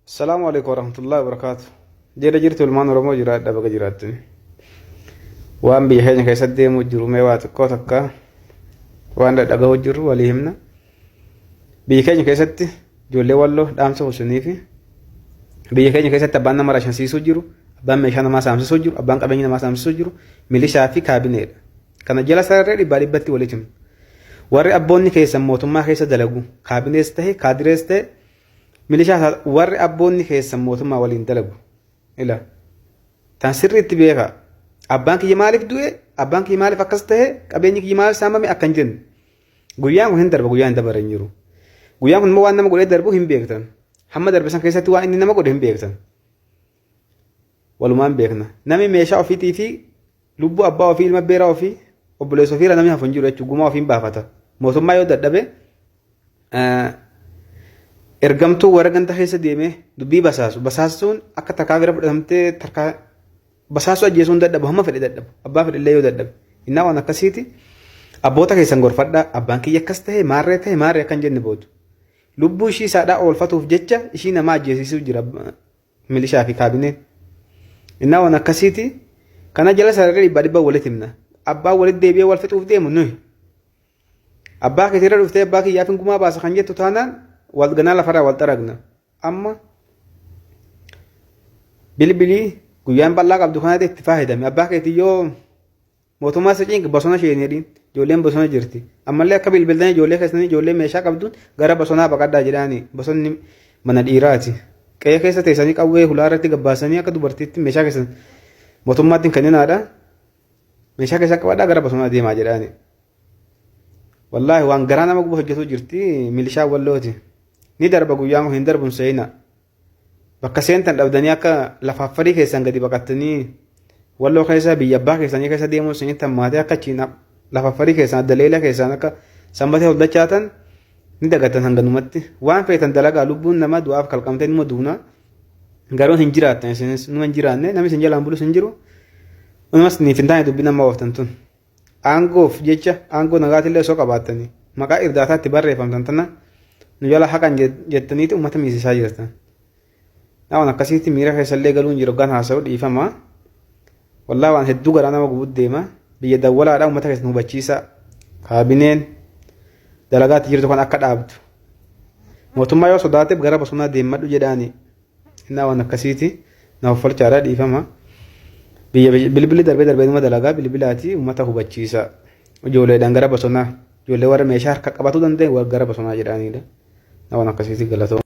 Assalaamu alaikum warahmatullahi wabarakaatu. Jira jirtu ilmaan Oromoo jiraadha baga jiraattani. Waan biyya keenya keessatti deemuu jiru mee waa xiqqoo takka waan dhadhagahuu jirru walii himna. Biyya keenya keessatti ijoollee walloo dhaamsa husnii fi biyya keenya keessatti abbaan nama rashansiisuu jiru, abbaan meeshaa namaa saamsisuu jiru, abbaan qabeenya namaa saamsisuu jiru milishaa fi kaabineedha. Kana jala sararree dhibbaa dhibbatti walitti himna. Warri abboonni keessan mootummaa keessa dalagu kaabinees ta'e kaadirees ta'e Milishaa warri abboonni keessan mootummaa waliin dalagu. Ila. Tan sirriitti beekaa. Abbaan kiyya maaliif du'e? Abbaan kiyya maaliif akkas ta'e? Qabeenyi kiyya maaliif saamame? Akka hin jenne. Guyyaan kun hin darba, guyyaan hin dabarre hin jiru. Guyyaan kun immoo waan nama godhee darbu hin beektan. Hamma darbe san keessatti waan inni nama godhe hin beektan. Walumaan beekna. Namni meeshaa ofiitii fi lubbuu abbaa ofii, ilma beeraa ofii, obboleessa ofiirra namni hafu hin jiru jechuudha. Gumaa ofiin baafata. Mootummaa yoo dadhabe ergamtuu warra ganda keessa deemee dubbii basaasu. Basaastuun akka takkaa bira fudhatamtee tarkaa basaasuu ajjeesuun dadhabu hamma fedhe dadhabu. Abbaa fedhe illee yoo dadhabe. Innaa waan akkasiiti. Abboota keessan gorfadhaa. Abbaan kiyya akkas ta'e maarree ta'e maarree akkan jenne boodu. Lubbuu ishii isaadhaa oolfatuuf jecha ishii nama ajjeesisuu jira milishaa fi kaabineen. Innaa waan akkasiiti. Kana jala sararri dhibbaa dhibbaa walitti himna. Abbaan walitti deebi'ee wal fixuuf deemu nuyi. Abbaa keetirra dhuftee abbaa kiyyaaf hin gumaa baasa kan jettu taanaan wal ganaa lafarraa wal xaragna. Amma bilbilii guyyaan bal'aa qabdu kanatti itti fayyadame. Abbaa keetii yoo mootummaa si cinqe bosona isheen jedhiin ijoolleen bosona jirti. Ammallee akka bilbiltanii ijoollee keessanii ijoollee meeshaa qabduun gara bosonaa baqadhaa jedhaani bosonni mana dhiiraati. Qe'ee keessa teessanii qawwee hulaa irratti gabbaasanii akka dubartiitti meeshaa keessan mootummaatti hin kenninaadha. Meeshaa keessa qabadhaa gara bosonaa deemaa jedhaani. Wallaahi waan garaa nama gubu hojjetuu jirti milishaa wallooti. Ni darba guyyaan kun hin darbu hin seeyina. Bakka seentan dhabdanii akka lafaaf farii keessan gadi baqattanii walloo keessa biyya abbaa keessanii keessa deemuun isinitti hammaatee akka achiin lafaaf farii keessan adda leela keessan akka sanbatee ol dachaatan ni dagatan hanganumatti. Waan feetan dalagaa lubbuun namaa du'aaf kalqamtee numa duuna. Garuu hin jiraattan isinis numa hin jiraanne namni isin jalaan bulus hin jiru. Unumas niif hin taane dubbiin amma ooftan tun. Aangoof jecha aangoo nagaatillee osoo qabaattanii maqaa irdaataatti barreeffamtan tana nu jala haqan jettaniiti uummata miisisaa jirtan. Waan akkasiitti miira keessallee galuun jiru gan haasa'u dhiifama. Wallaa waan hedduu garaa nama gubut deema. Biyya dawwalaadhaa uummata keessan hubachiisa. Kaabineen dalagaatti jirtu kan akka dhaabdu. Mootummaa yoo sodaateef gara bosonaa deemmadhu jedhaani. Innaa waan akkasiiti. Na offolchaadha dhiifama. Biyya bilbilli darbee darbee numa dalagaa bilbilaati uummata hubachiisa. Ijoolleedhaan gara bosonaa. Ijoollee warra meeshaa harka qabatuu danda'e gara bosonaa jedhaanidha. Waan akkasiiti galatooma.